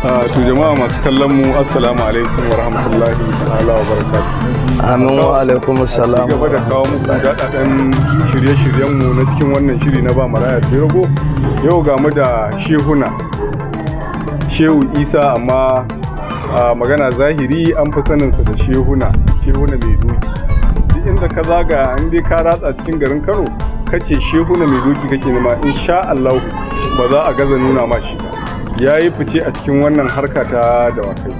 To jama'a masu kallon mu, assalamu alaikum wa rahmatullahi ta'ala wa barakatuh. Amin, wa alaikum Ci salam. gaba da kawo muku daɗaɗɗen shirye-shiryen mu na cikin wannan shiri na Ba Maraya Sai Rago. Yau ga mu da Shehuna. Shehu Isa, amma a magana zahiri an fi saninsa da Shehuna, Shehuna Mai Doki. Duk inda ka zaga, in dai ka ratsa cikin garin Kano, kace Shehuna Mai Doki kake nema, insha Allah ba za a gaza nuna ma shi ba. Ya yi fice a cikin wannan harka ta dawakai.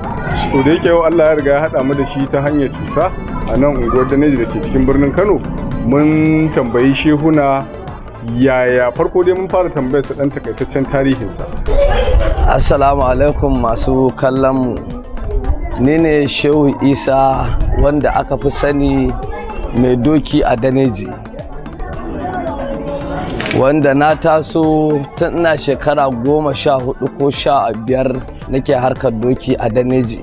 To da yake yau Allah ya riga ya haɗa mu da shi ta hanyar cuta a nan unguwar Daneji da ke cikin birnin Kano, mun tambayi Shehuna yaya, farko dai mun fara tambayar sa ɗan takaitaccen tarihinsa. Assalamu alaikum masu kallon mu. Ni ne Shehu Isa, wanda aka fi sani Mai Doki a Daneji. Wanda na taso tun ina shekara 14 ko 15 nake harkar doki a Daneji.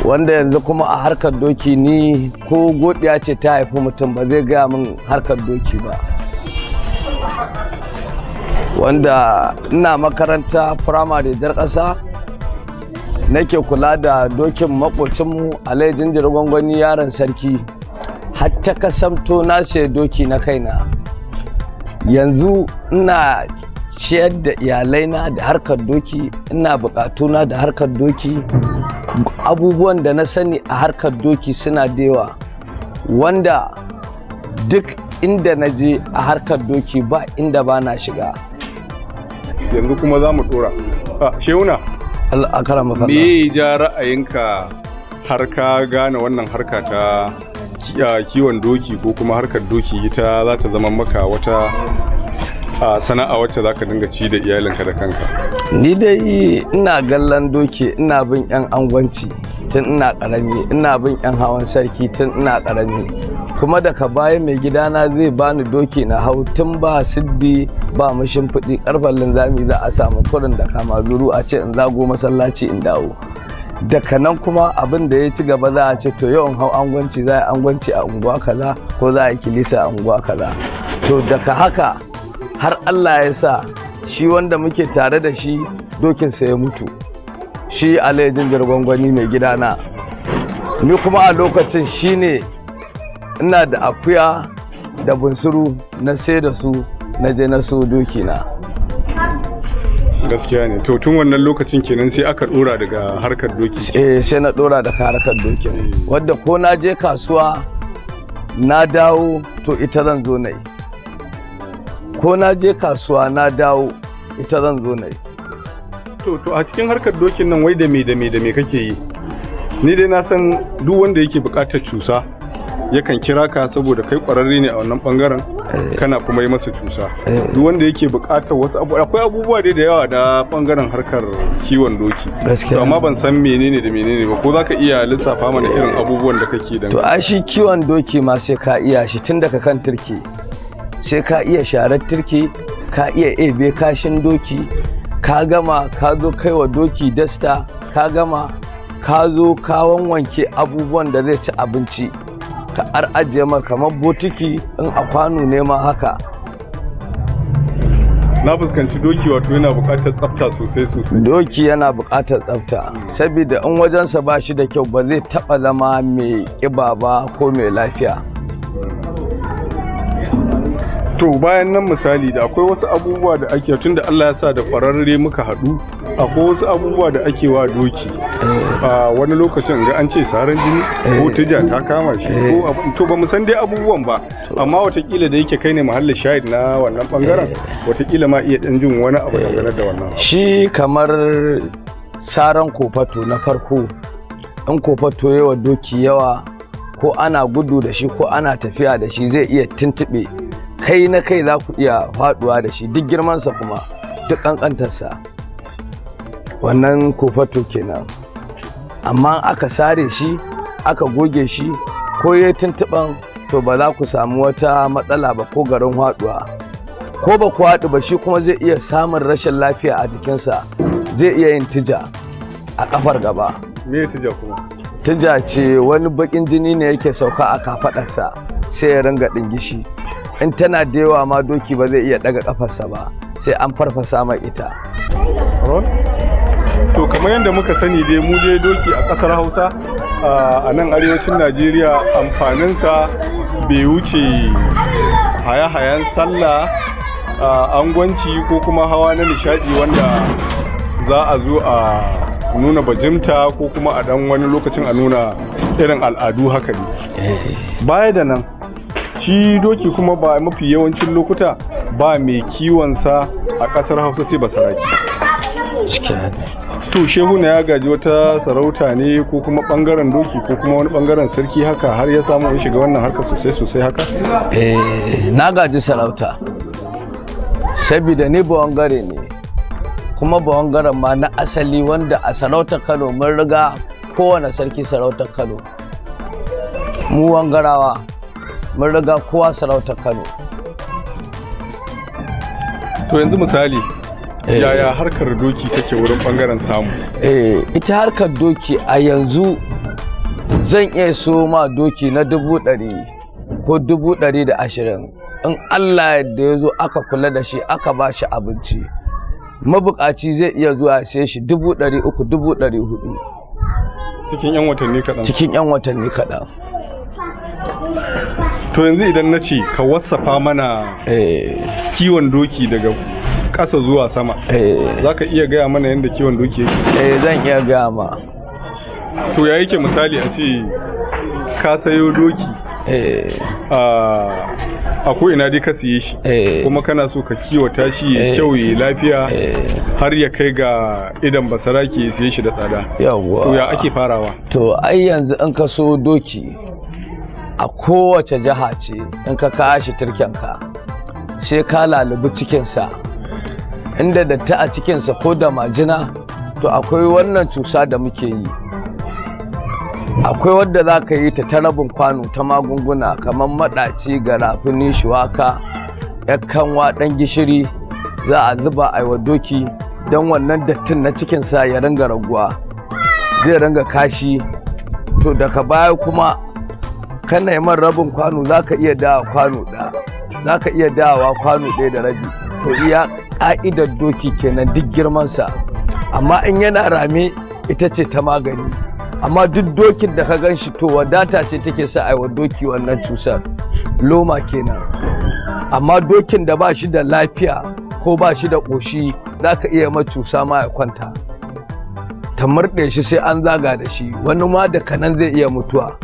Wanda yanzu kuma a harkar doki ni ko godiya ce ta haifi mutum ba zai gaya min harkar doki ba. Wanda ina makaranta firamare Jar Ƙasa nake kula da dokin makocinmu Alai Jinjir Gwangwani Yaron Sarki, har ta kasamto na sai doki na kaina. Yanzu ina ciyar da iyalaina da harkar doki, ina bukatuna da harkar doki. Abubuwan da na sani a harkar doki suna da yawa, wanda duk inda na je a harkar doki ba inda ba na shiga. Yanzu kuma za mu ɗora. Shehuna, Al'akara. me ya ja ra'ayinka har ka gane wannan harka ta kiwon doki ko kuma harkar doki ita za ta zama maka wata sana'a wacce za ka dinga ci da iyalinka da kanka? Ni dai ina gallan doki, ina bin 'yan angwanci tun ina karami, ina bin 'yan hawan sarki tun ina karami. Kuma daga baya mai gidana zai bani doki na hau, tun ba siddi ba mashimfiɗi, karfan linzami za a samu kurin da kama zuru a ce in zago masallaci in dawo. Daga nan kuma abin da ya ci gaba, za a ce to yau in hau angwanci, za a yi angwanci a unguwa kaza ko za a yi kilisa a unguwa kaza. To daga haka har Allah ya sa shi wanda muke tare da shi dokinsa ya mutu, shi Alayyajin Gwangwani mai gidana. Ni kuma a lokacin shine ina da akuya da bunsuru, na sai da su na je na so dokina. Gaskiya ne. To tun wannan lokacin kenan sai aka dora daga harkar doki? Eh, sai na dora da harkar dokin, wadda ko na je kasuwa na dawo, to ita zan zo na yi. Ko na je kasuwa na dawo, ita zan zo na yi. To a cikin harkar dokin nan, wai da me da me da me kake yi? Ni dai na san duk wanda yake buƙatar cusa yakan kira ka, saboda kai ƙwararre ne a wannan bangaren, kana kuma yi masa cusa. Duk wanda yake buƙatar wasu abu, akwai abubuwa dai da yawa na bangaren harkar kiwon doki. Gaskiya. To amma ban san menene da menene ba, ko zaka iya lissafa mana irin abubuwan da kake dan To ai shi kiwon doki ma sai ka iya shi, tun daga kan turke. Sai ka iya sharar turke, ka iya ebe kashin doki, ka gama ka zo kai wa doki dasta, ka gama ka zo ka wanwanke abubuwan da zai ci abinci, ka ar ajiye mar kamar botiki in a kwano ne ma haka. Na fuskanci doki wato yana buƙatar tsafta sosai sosai. Doki yana buƙatar tsafta, saboda in wajensa ba shi da kyau ba zai taɓa zama mai ƙiba ba ko mai lafiya. To bayan nan, misali, da akwai wasu abubuwa da ake, tunda Allah ya sa da ƙwararre muka haɗu, akwai wasu abubuwa da ake wa doki a wani lokacin, ga an ce saran jini ko tija ta kama shi ko to ba mu san dai abubuwan ba, amma watakila da yake kai ne muhallin shahid na wannan bangaren, watakila ma iya ɗan jin wani abu dangane da wannan abu. Shi kamar saran kofato na farko, in kofato yawa doki yawa, ko ana gudu da shi ko ana tafiya da shi, zai iya tuntuɓe, kai na kai za ku iya faduwa da shi, duk girmansa kuma duk ƙanƙantarsa. Wannan kofato kenan. Amma aka sare shi aka goge shi, ko ya tuntuɓen, to ba za ku samu wata matsala ba ko garin haɗuwa ko ba ku haɗu ba. Shi kuma zai iya samun rashin lafiya a jikinsa, zai iya yin tija a ƙafar gaba. Me tija kuma? Tija ce wani baƙin jini ne yake sauka a kafaɗarsa, sai ya ringa ɗingishi. In tana da yawa ma, doki ba zai iya ɗaga ƙafarsa ba, sai an farfasa mai ita. Ron? To kamar yadda muka sani dai, mu dai doki a ƙasar Hausa, a nan arewacin Najeriya, amfaninsa bai wuce haya-hayan sallah, angwanci ko kuma hawa na nishadi wanda za a zo a nuna bajimta ko kuma a dan wani lokacin a nuna irin al'adu haka ne. Baya da nan, shi doki kuma ba mafi yawancin lokuta ba mai kiwonsa a ƙasar Hausa sai basarake. To Shehuna ya gaji wata sarauta ne ko kuma bangaren doki ko kuma wani bangaren sarki haka har ya samu ya shiga wannan harka sosai sosai haka? Eh, na gaji sarauta saboda ni bawangare ne, kuma bawangaren ma na asali, wanda a sarautar Kano mun riga kowane sarki sarautar Kano. Mu Wangarawa mun riga kowa sarautar Kano. To yanzu misali, yaya harkar doki take wurin bangaren samu? Eh, ita harkar doki a yanzu zan iya so ma doki na 100,000 ko 120,000. In Allah yadda ya zo aka kula da shi, aka ba shi abinci, mabukaci zai iya zuwa ya siye shi 300,000, 400,000. Cikin yan watanni kaɗan. Cikin 'yan watanni kaɗan. To yanzu idan na ce ka wasafa mana kiwon doki daga ƙasa zuwa sama, za ka iya gaya mana yadda kiwon doki yake? Eh, zan iya gaya ma. To ya yake? Misali, a ce ka sayo doki a ko ina dai ka siye shi, kuma kana so ka kiwata shi ya kyau, ya lafiya, har ya kai ga idan basarake ya siye shi da tsada. Yawwa. To ya ake farawa? To ai yanzu in ka so doki a kowace jiha ce, in ka kawo shi turkenka, sai ka lalubi cikinsa, inda datti a cikinsa ko da majina. To akwai wannan cusa da muke yi, akwai wadda za ka yi ta ta rabin kwano ta magunguna kamar maɗaci, garafuni, shuwaka, kanwa, ɗan gishiri, za a zuba a wa doki don wannan dattin na cikinsa ya ringa raguwa, zai ringa kashi. To daga baya kuma kana yi man rabin kwano, za ka iya dawa kwano ɗaya, za ka iya dawa kwano ɗaya da rabi. To iya ƙa'idar doki kenan duk girmansa. Amma in yana rame, ita ce ta magani. Amma duk dokin da ka gan shi, to wadata ce take sa a wa doki wannan cutar, loma kenan. Amma dokin da ba shi da lafiya ko ba shi da ƙoshi, za ka iya ma cusa ma ya kwanta, ta murɗe shi, sai an zaga da shi, wani ma da kanan zai iya mutuwa.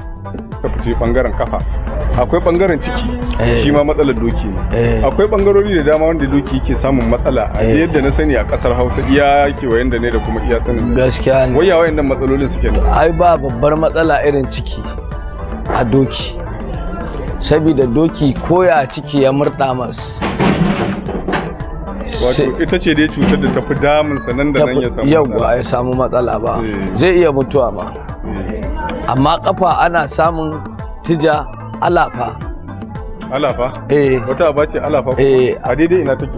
Ka fice bangaren kafa, akwai bangaren ciki, shi ma matsalar doki ne. Akwai bangarori da dama wanda doki yake samun matsala a yadda na sani a kasar Hausa, iya kewayen da ne da kuma iya sanin da. Gaskiya ne. Wai ya wayannan matsalolin suke ne? Ai ba babbar matsala irin ciki a doki, saboda doki koya ciki ya murɗa mas Wato ita ce dai cutar da tafi damun sa nan da nan ya samu yau matsala. Ya samu matsala ba, zai iya mutuwa ma. Amma kafa ana samun tija, alafa. Alafa? Eh. Wata aba ce alafa ko? Eh. A daidai ina take?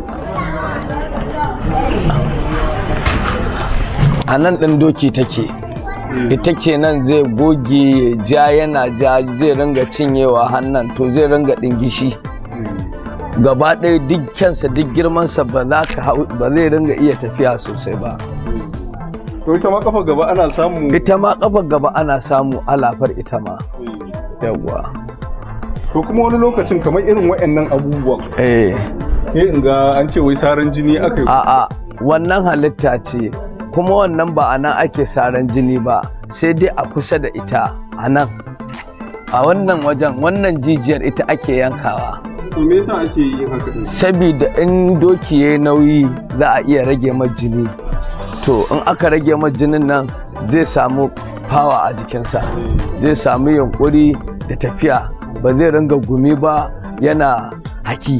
A nan ɗin doki take. Ita ce nan zai goge ya ja, yana ja zai ringa cinyewa hannun, to zai ringa ɗingishi gaba ɗaya. Duk kyansa, duk girmansa, ba za ka hau ba, zai ringa iya tafiya sosai ba. To ita ma kafa gaba ana samu? Ita ma ƙafar gaba ana samu alafar ita ma. Yawwa. To kuma wani lokacin kamar irin wayannan abubuwan, sai in ga an ce wai saran jini aka yi. A'a, wannan halitta ce kuma. Wannan ba a nan ake saran jini ba, sai dai a kusa da ita a nan, a wannan wajen, wannan jijiyar ita ake yankawa. To me yasa ake yin haka din? Sabida in doki ya nauyi, za a iya rage mai jini. To in aka rage mai jinin nan, zai samu fawa a jikinsa, zai samu yunkuri da tafiya, ba zai ringa gumi ba, yana haki.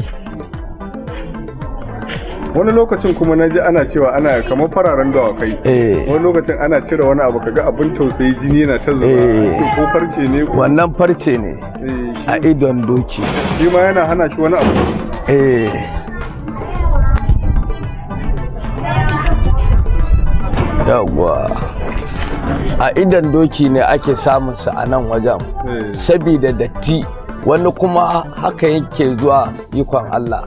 Wani lokacin kuma na ji ana cewa ana kamar fararen dawakai, wani lokacin ana cire wani abu, kaga abin tausayi, jini na ta zuba. Ce ko farce ne ko? Wannan farce ne a idon doki. Shi ma yana hana shi wani abu? Eh. Yawwa, a idon doki ne ake samun sa a nan wajen, sabida datti. Wani kuma haka yake zuwa, ikon Allah.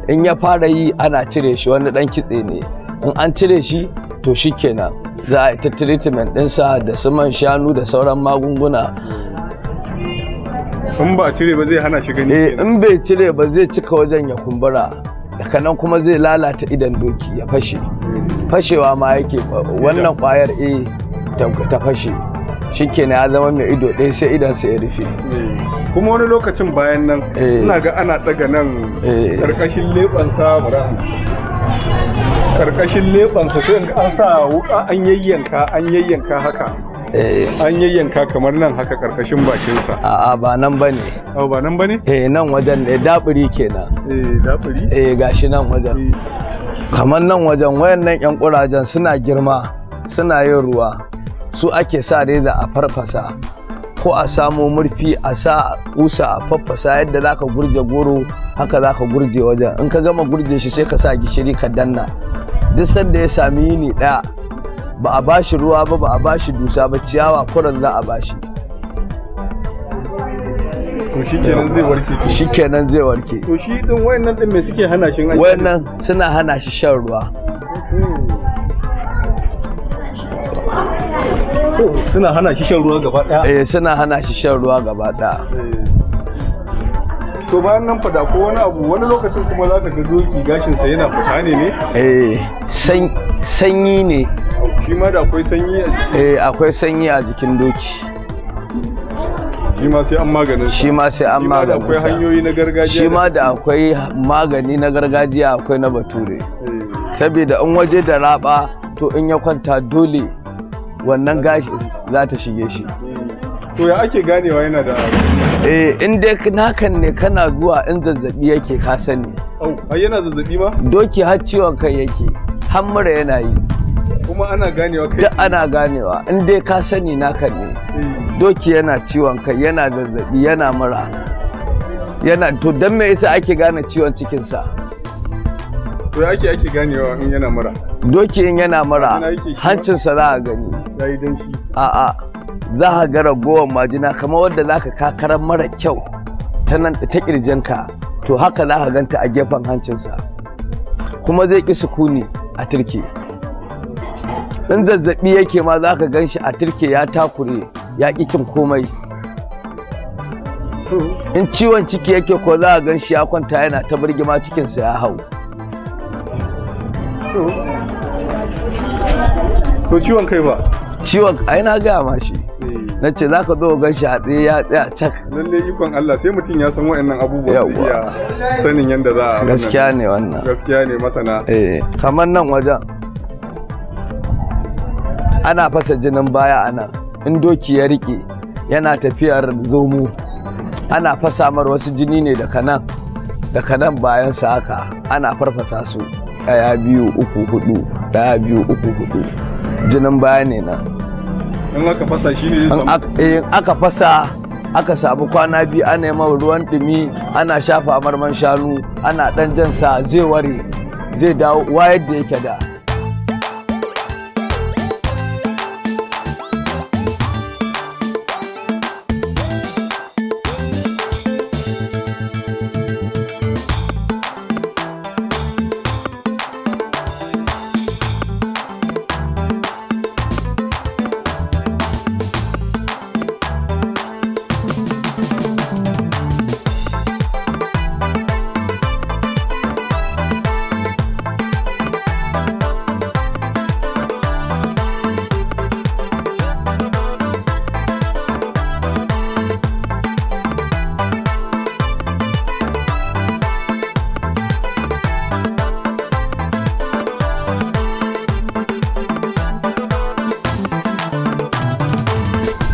In ya fara yi, ana cire shi, wani dan kitse ne, in an cire shi to shikenan. Za a yi ta treatment ɗinsa da su man shanu da sauran magunguna. In ba a cire ba zai hana shi gani Eh, kenan. in bai cire ba zai cika wajen ya kumbura, daga nan kuma zai lalata idan doki ya fashe. Fashewa ma yake wannan kwayar, eh, ta fashe, shikenan ya zama mai ido ɗaya, sai idan sa ya rufe. Eh. Kuma wani lokacin bayan nan ina ga ana ɗaga nan karkashin leɓensa, bara karkashin leɓensa, sai in ga an sa wuka an yayyanka, an yayyanka haka, an yayyanka kamar nan haka karkashin bakinsa. A'a, ba nan bane. Au, ba nan bane? Eh, nan wajen ne, daburi kenan. Eh, daburi. Eh, gashi nan wajen. Kamar nan wajen, wayannan yan kurajen suna girma, suna yin ruwa, su ake sa reza a farfasa, ko a samo murfi a sa kusa a faffasa. Yadda zaka gurje goro haka zaka gurje wajen. In ka gama gurje shi, sai ka sa gishiri ka danna. Duk sanda ya sami yini daya ba a bashi ruwa ba, ba a bashi dusa ba, ciyawa kuran za a bashi. To shikenan zai warke kenan. Shikenan zai warke. To shi din, wayannan din me suke hana shi in an Wayannan suna hana shi shan ruwa. To, suna hana shi shan ruwa gaba daya? Eh, suna hana shi shan ruwa gaba daya. To bayan nan fada ko wani abu, wani lokacin kuma za ka ga doki gashinsa yana fita ne ne? Eh, sanyi ne. Shi ma da akwai sanyi a jiki? Eh, akwai sanyi a jikin doki. Shi ma sai an maganin sa. Shi ma sai an Shi ma da akwai maganin sa. hanyoyi na gargajiya. Shi ma da akwai magani na gargajiya, akwai na bature. Saboda in waje da raba, to in ya kwanta dole wannan gashi za ta shige shi. To ya ake ganewa yana da? Eh, in dai nakan ne, kana zuwa in zazzabi yake ka sani. Au, ai yana zazzabi ma? Doki har ciwon kai yake, har mura yana yi. Kuma ana ganewa kai? Duk ana ganewa in dai ka sani nakan ne. Doki yana ciwon kai, yana zazzabi, yana mura, yana, to dan me yasa ake gane ciwon cikinsa? To ya ake ganewa in yana mura? Doki in yana mura, Majina yake shi ma? hancinsa za a gani. Ya yi danshi? A'a, za a ga ragowar majina kamar wadda za ka kakarar mara kyau ta nan ta kirjinka, to haka za ka ganta a gefen hancinsa. Kuma zai ƙi sukuni a turke. In zazzabi yake ma za ka gan shi a turke, ya takure, ya ƙi cin komai. In ciwon ciki yake ko za a gan shi ya kwanta yana ta birgima, cikinsa ya hau. To ciwon kai ba? Ciwon ai na gaya ma shi. Na ce za ka zo gan shi a tsaye, ya tsaya cak. Lalle ikon Allah, sai mutum ya san wa'annan abubuwan zai Yawwa. iya sanin yadda za a Gaskiya ne wannan. Gaskiya ne, masana. Eh, kamar nan wajen ana fasa jinin baya a nan. In doki ya rike yana tafiyar zomo, ana fasa mar wasu jini ne daga nan bayansa haka, ana farfasa su, ɗaya, biyu, uku, hudu, ɗaya, biyu, uku, hudu, jinin baya ne nan. In aka fasa shi ne zai In samu? aka fasa, aka samu kwana 2 ana yi mar ruwan ɗumi, ana shafa marman shanu, ana ɗan jansa, zai ware, zai dawo wa yadda yake da.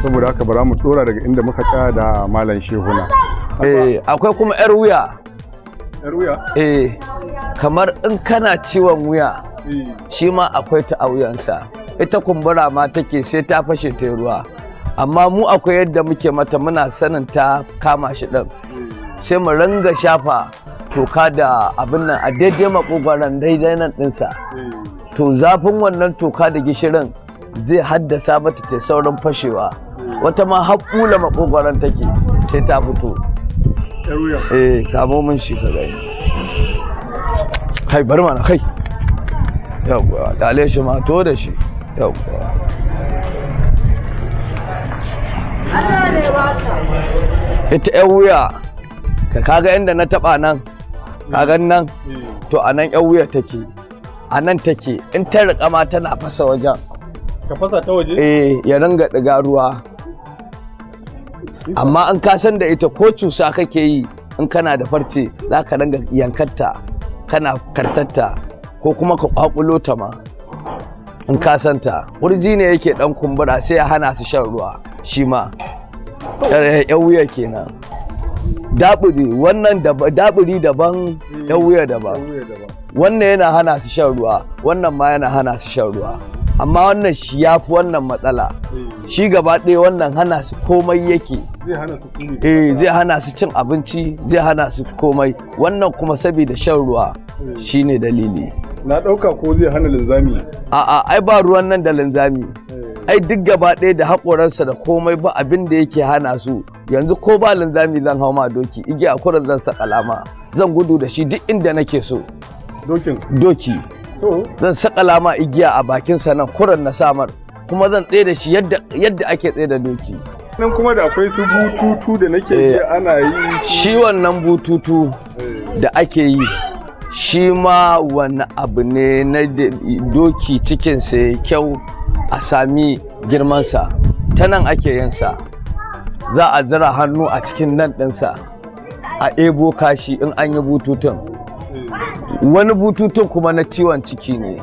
Saboda haka bara mu dora daga inda muka tsaya da Malam Shehuna. Eh, akwai kuma 'yar wuya. Yar wuya? Eh, kamar in kana ciwon wuya, shi ma akwai ta a wuyansa. Ita kumbura ma take, sai ta fashe ta yi ruwa. Amma mu akwai yadda muke mata, muna sanin ta kama shi ɗin, sai mu ringa shafa toka da abin nan a daidai makogwaron, daidai nan ɗinsa. To zafin wannan toka da gishirin zai haddasa mata ta saurin fashewa. Wata ma har kula makogwaron take sai ta fito. Yar wuya? Eh, kamo mun shi ka gani. Kai, bar mana kai. Yawwa, dale shi ma, to da shi. Yawwa. Ita yan wuya, ka kaga inda na taba nan, kaga nan, to a nan yan wuya take, a nan take. In ta riƙa ma tana fasa wajen. Ka fasa ta waje? Eh, ya ringa ɗiga ruwa. Amma in ka san da ita, ko cusa kake yi, in kana da farce za ka ringa yankarta kana kartatta, ko kuma ka kwakulo ta ma in ka san ta. Kurji ne yake dan kumbura, sai ya hana su shan ruwa. Shi ma yan wuya kenan. Daɓuri wannan, daɓuri daban, yan wuya daban. Yan wuya daban. Wannan yana hana su shan ruwa, wannan ma yana hana su shan ruwa, amma wannan shi ya fi wannan matsala. Shi gaba ɗaya wannan hana su komai yake. Zai hana su kuni. Eh, zai hana su cin abinci, zai hana su komai. Wannan kuma saboda shan ruwa shine dalili. Na ɗauka ko zai hana linzami. A'a, ai ba ruwan nan da linzami. Ai duk gaba ɗaya da haƙoransa da komai, ba abin da yake hana su. Yanzu ko ba linzami zan hau ma doki, igiya kurin zan saƙala ma, zan gudu da shi duk inda nake so. Dokin? Doki. To. Zan saƙala ma igiya a bakinsa nan kurin na samar, kuma zan tsaye da shi yadda ake tsaye da doki. Nan kuma da akwai su bututu da nake ji ana yi. Shi wannan bututu da ake yi, shi ma wani abu ne na doki cikinsa ya kyau, a sami girmansa. Ta nan ake yin sa. Za a zira hannu a cikin nan ɗinsa a ebo kashi in an yi bututun. Wani bututun kuma na ciwon ciki ne.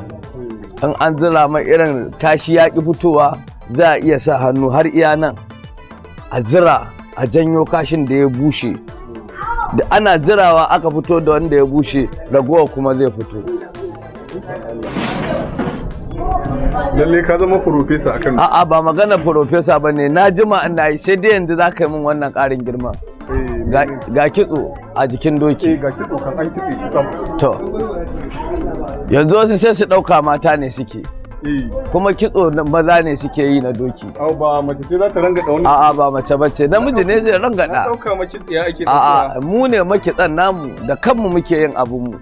In an zira mai irin kashi ya ƙi fitowa, za a iya sa hannu har iya nan a zira, a janyo kashin da ya bushe. Da ana zirawa aka fito da wanda ya bushe, ragowar kuma zai fito. Lalle ka zama profesa akan. A'a, ba magana profesa ba ne. Na jima ina yi, sai dai yanzu za ka yi min wannan ƙarin girma. Ga kitso a jikin doki. Eh, ga kitso kan, an kitse shi tsaf. To, yanzu wasu sai su ɗauka mata ne suke, kuma kitso na maza ne suke yi na doki. Au, ba mace ce za ta ranga da wani? A'a, ba mace bace, namiji ne zai Na rangada. ɗauka mace tsiya ake A'a, ɗauka. mu ne makitsan namu, da kanmu muke yin abunmu.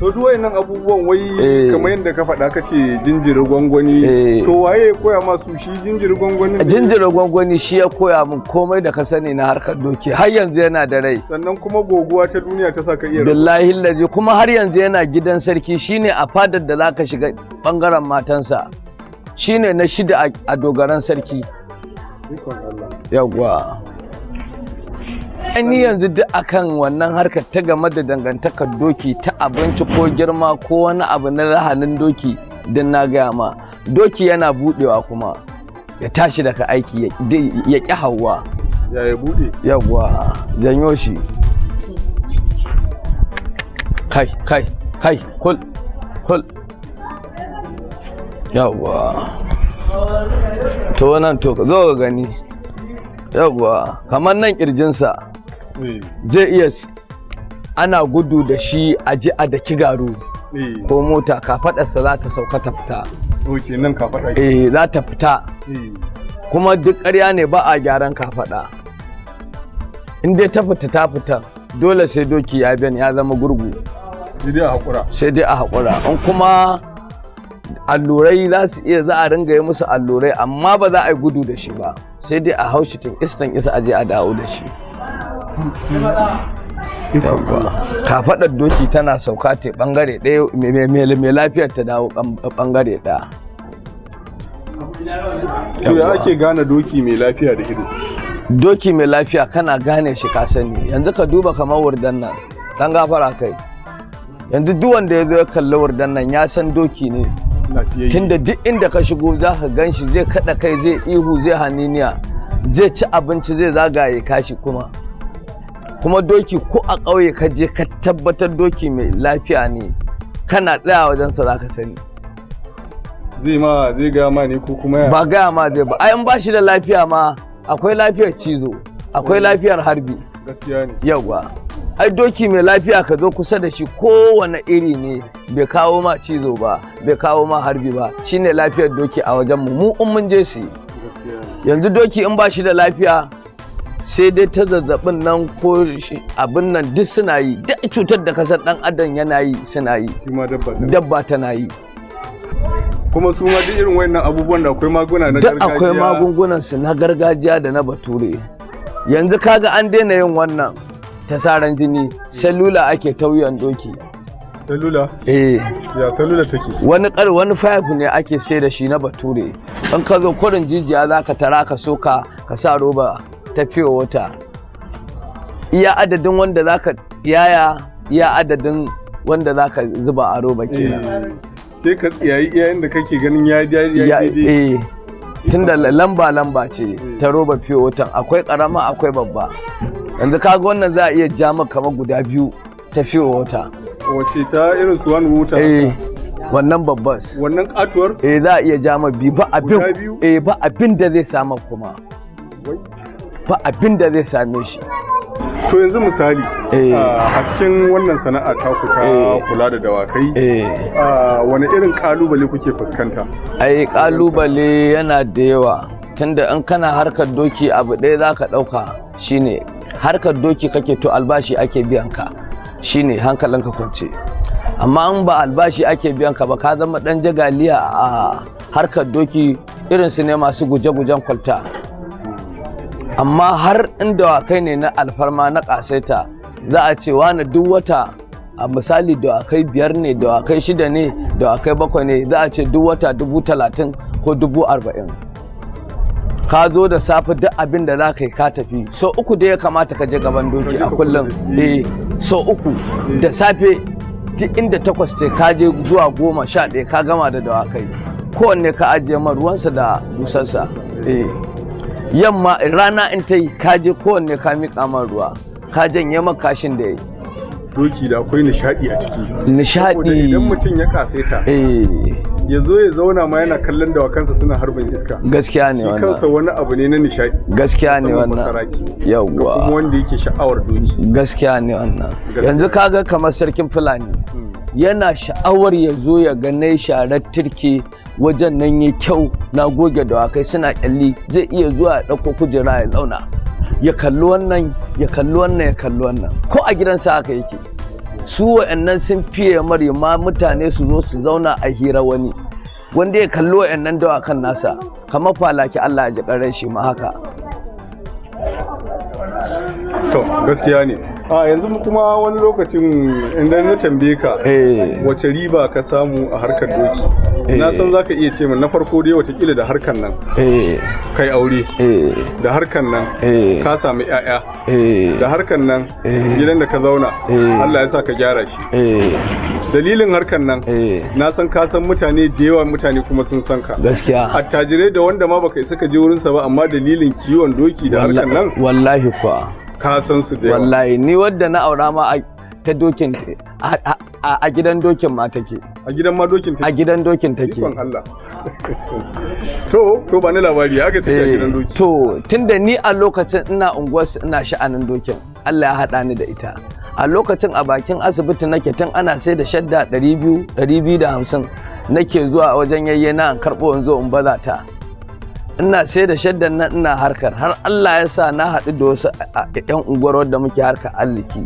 To, duk wayannan abubuwan wai kamar yadda ka faɗa ka ce jinjiri gwangwani. To, waye ya koya masu shi jinjiri gwangwani ne? Jinjira gwangwani shi ya koya min komai da ka sani na harkar doki. Har yanzu yana da rai. Sannan kuma goguwa ta duniya ta sa ka iya. Billahi lazi, kuma har yanzu yana gidan sarki. Shine a fadar da zaka shiga bangaren matansa, shine na shida a dogaran sarki. Ikon Allah. Yawwa. Ai ni yanzu duk akan wannan harkar ta game da dangantakar doki ta abinci ko girma ko wani abu na rahanin doki din, na gaya ma. Doki yana budewa kuma ya tashi daga aiki, ya ƙi hawa. Ya ya buɗe? Yawwa, janyo shi. Kai, kai, kai, kul kul. Yawwa, to wannan, to zo ka gani. Yawwa, kamar nan kirjinsa zai iya ana gudu da shi a ji a daki garu ko mota, kafaɗarsa za ta sauka ta fita. Ok, nan ka faɗa. Eh, za ta fita. Kuma duk ƙarya ne, ba a gyaran kafaɗa. In dai ta fita, ta fita. Dole sai doki ya biyan, ya zama gurgu. Sai dai a haƙura. Sai dai a haƙura. In kuma allurai za su iya, za a ringa yi musu allurai, amma ba za a yi gudu da shi ba, sai dai a haushi tun istan isa aje a dawo da shi. Yawwa. Kafaɗar doki tana sauka ta ɓangare ɗaya, mai lafiyar ta dawo ɓangare ɗaya. To, ya ake gane doki mai lafiya da ido? Doki mai lafiya kana gane shi, ka sani. Yanzu ka duba kamar wurdan nan, dan gafara kai. Yanzu duk wanda ya zo ya kalli wurdan nan ya san doki ne. Lafiyayye. Tunda duk inda ka shigo za ka gan shi, zai kaɗa kai, zai ihu, zai haniniya, zai ci abinci, zai zagaye kashi. Kuma doki ko a ƙauye ka je ka tabbatar doki mai lafiya ne, kana tsaya wajensa za ka sani. Zai ma, zai ga ma ne ko kuma ya? Ba gaya ma zai ba. Ai in ba shi da lafiya ma, akwai lafiyar cizo, akwai lafiyar harbi. Gaskiya ne. Yawwa, ai doki mai lafiya ka zo kusa da shi, kowane iri ne, bai kawo ma cizo ba, bai kawo ma harbi ba, shine lafiyar doki a wajen mu mu in mun je su yi. Gaskiya ne. Yanzu doki in ba shi da lafiya, sai dai ta zazzabin nan ko abin nan duk suna yi. Duk cutar da kasar dan adam yana yi, suna yi. Shi ma dabba ta. Dabba tana yi. Kuma su ma duk irin wayannan abubuwan da akwai maguna na Duk gargajiya. akwai magungunan su na gargajiya da na bature. Yanzu kaga an daina yin wannan ta saran jini, salula ake tauyan doki. Salula? Eh. Ya salula take? Wani kar wani pipe ne ake sai da shi na bature. In ka zo kurin jijiya za ka tara ka soka, ka sa roba ta fiye wata, iya adadin wanda za ka yaya, iya adadin wanda za ka zuba a roba kenan. Sai ka tsiyayi iyayen da kake ganin ya ya ya daidai. Eh, tunda lamba lamba ce ta roba fiye watan, akwai karama akwai babba. Yanzu kaga wannan za a iya ja maka kamar guda biyu ta fiye wata. Wace ta irin su wani wuta? Eh, wannan babbas. Wannan katuwar? Eh, za a iya ja ma biyu, ba abin Guda biyu? Eh, ba abin da zai samu kuma. Wai. Ba abin da zai same shi. To yanzu misali, a cikin wannan sana'a ta ku ta kula da dawakai, wani irin kalubale kuke fuskanta? Ai kalubale yana da yawa, tunda in kana harkar doki abu ɗaya za ka ɗauka, shine harkar doki kake, to albashi ake biyan ka, shine hankalinka kwance. Amma in ba albashi ake biyan ka ba, ka zama ɗan jagaliya a harkar doki, irin su ne masu guje-gujen kwalta. Amma har in dawakai ne na alfarma na ƙasaita, za a ce wani duk wata, a misali dawakai biyar ne, dawakai shida ne, dawakai bakwai ne, za a ce duk wata 30,000 ko 40,000. Ka zo da safe, duk abin da za ka yi ka tafi. So uku da ya kamata ka je gaban doki a kullum. Eh, so uku da safe, duk inda 8 ce ka je, zuwa 10, 11 ka gama da dawakai, kowanne ka ajiye man ruwansa da busarsa. Eh, yamma rana in ta yi, ka je kowanne ka miƙa man ruwa, ka janye makashin da ya yi. Doki da akwai nishadi a ciki. Nishadi. Saboda idan mutum ya kasaita, ya zo ya zauna ma yana kallon dawakansa suna harbin iska, Gaskiya ne shi kansa wannan. wani abu ne na nishadi. Gaskiya ne Musamman wannan. basarake. Yawwa. Kuma wanda yake sha'awar doki. Gaskiya ne wannan. Gaskiya. Yanzu kaga kamar sarkin Fulani yana sha'awar ya zo ya ga na sharar turke wajen nan yi kyau, na goge dawakai suna kyalli, zai iya zuwa ya ɗauko kujera ya zauna, ya kalli wannan, ya kalli wannan, ya kalli wannan. Ko a gidansa haka yake. Su wa'annan sun fiye mari ma mutane su zo su zauna a hira, wani wanda ya kalli wa'annan dawakan nasa, kamar Falaki, Allah ya ji ƙarar shi ma haka. To gaskiya ne. A yanzu kuma wani lokacin idan na tambaye ka wace riba ka samu a harkar doki, na san zaka iya ce min na farko dai watakila da harkar nan kai aure, da harkar nan ka sami 'ya'ya, da harkar nan gidan da ka zauna Allah ya sa ka gyara shi, dalilin harkar nan na san ka san mutane da yawa, mutane kuma sun san ka, attajirai da wanda ma baka isa ka je wurinsa ba, amma dalilin kiwon doki da harkar nan Wallahi kuwa. ka san su da yawa. Wallahi ni wadda na aura ma ta dokin, a gidan dokin ma take. A gidan ma dokin A take? gidan dokin take. Ikon Allah. To ba ni labari haka take a gidan doki. To tunda ni a lokacin ina unguwarsu ina sha'anin dokin, Allah ya haɗa ni da ita. A lokacin a bakin asibiti nake, tun ana sai da shadda 200, 250, nake zuwa wajen yayye na in karɓo in zo in baza ta. Ina sai da shaddan nan, ina harkar, har Allah ya sa na haɗu da wasu 'yan unguwar wadda muke harkar arziki.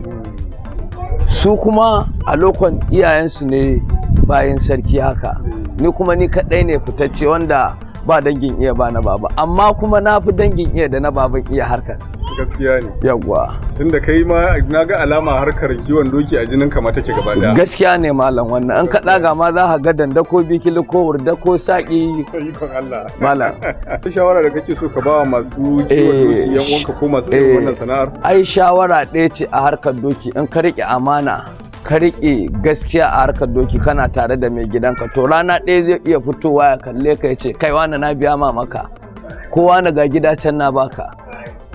Su kuma a lokacin iyayensu ne bayan sarki haka, ni kuma ni kaɗai ne fitacce wanda ba dangin iya ba na baba, amma kuma na fi dangin iya da na baban iya harkar. Gaskiya ne. Yawwa. Tunda kai ma na ga alama harkar kiwon doki a jinin ka ma take gaba daya. Gaskiya ne malam, wannan an ka ɗaga ma za ka ga danda ko bikili ko wurda ko saƙi. Ikon Allah. Malam. Shawara da kake so ka ba wa masu kiwon doki yan uwanka ko masu irin wannan sana'ar? Ai shawara ɗaya ce a harkar doki: in ka riƙe amana, ka riƙe gaskiya a harkar doki, kana tare da mai gidanka, to rana ɗaya zai iya fitowa ya kalle ka ya ce, "Kai wani, na biya ma maka," ko, "Wani, ga gida can na baka,"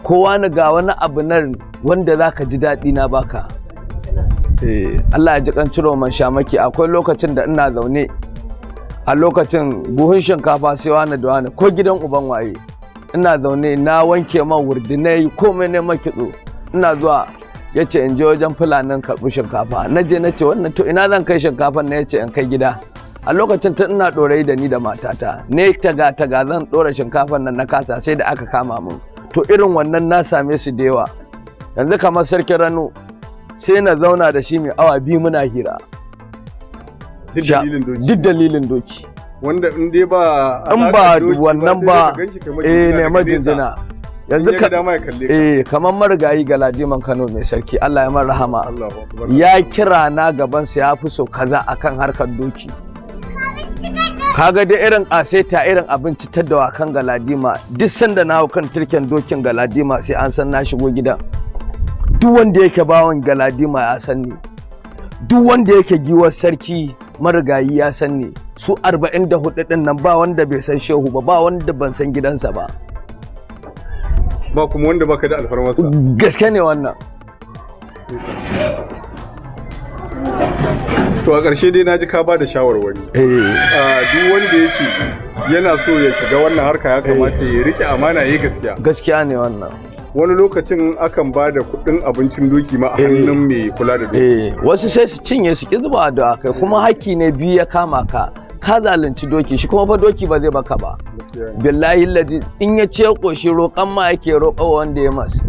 ko, "Wani, ga wani abu nan wanda za ka ji daɗi na baka." Eh, Allah ya ji kan ciro man shamaki. Akwai lokacin da ina zaune, a lokacin buhun shinkafa sai wani da wani ko gidan uban waye. Ina zaune, na wanke man wurdinai komai ne man kitso, ina zuwa ya ce in je wajen Fulanin karɓi shinkafa. Na je, na ce wannan, to ina zan kai shinkafan na? Ya ce in kai gida. A lokacin tun ina ɗorayi da ni da matata ne, taga taga zan ɗora shinkafan nan na kasa, sai da aka kama mun. To irin wannan na same su da yawa. Yanzu kamar sarkin Rano, sai na zauna da shi mai awa 2 muna hira. Duk dalilin doki. Duk dalilin doki. Wanda in dai ba In ba alaƙar doki wannan sai ba, dai ka ganshi kamar eh, jinjina ne daga nesa. majinjina. Yanzu In ya ka ga dama ya kalle ka. Eh, kamar marigayi Galadiman Kano mai sarki, Allah ya mar rahama. Allahu akbar. Ya kira na gabansa ya fi so kaza akan harkar doki. Kaga dai irin aseta, irin abinci ta dawakan Galadima, duk sanda na hau kan turken dokin Galadima sai an san na shigo gidan. Duk wanda yake bawan Galadima ya san ni. Duk wanda yake giwar sarki marigayi ya san ni. Su 44 din nan ba wanda bai san shehu ba, ba wanda ban san gidansa ba. Ba kuma wanda baka da alfarmarsa. Gaske ne wannan. To, a ƙarshe dai na ji ka ba da shawarwari. Eh. Duk wanda yake yana so ya shiga wannan harka ya kamata ya rike amana, ya yi gaskiya. Gaskiya ne wannan. Wani lokacin akan ba da kuɗin abincin doki ma a hannun mai kula da doki. Eh, wasu sai su cinye su ki zuba da kai, kuma hakki ne biyu ya kama ka. Ka zalunci doki, shi kuma fa doki ba zai baka ba. Gaskiya ne, Billahi ladi in ya ce koshi roƙan ma yake roƙa wanda ya masa.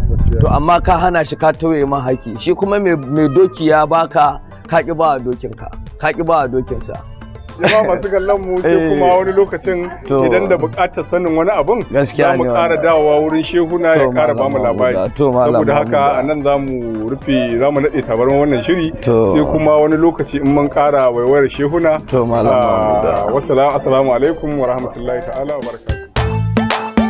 gaskiya. To amma ka hana shi, ka tauye ma haki. Shi kuma mai doki ya baka, ka ki ba dokinka, ka ki ba dokinsa. Jama'a masu kallon mu, sai kuma wani lokacin To. idan da buƙatar sanin wani abun Gaskiya za mu ne ƙara wannan. dawowa wurin shehuna ya To, ƙara ba mu Malam labari. Mahmuda. To, Malam Saboda haka Mahmuda. a nan za mu rufe, za mu naɗe tabarman wannan shiri, To. sai kuma wani lokaci in mun ƙara waiwayar shehuna. To, Malam Mahmuda. Wassalam, assalamu alaikum wa rahmatullahi ta'ala wa barakatuh.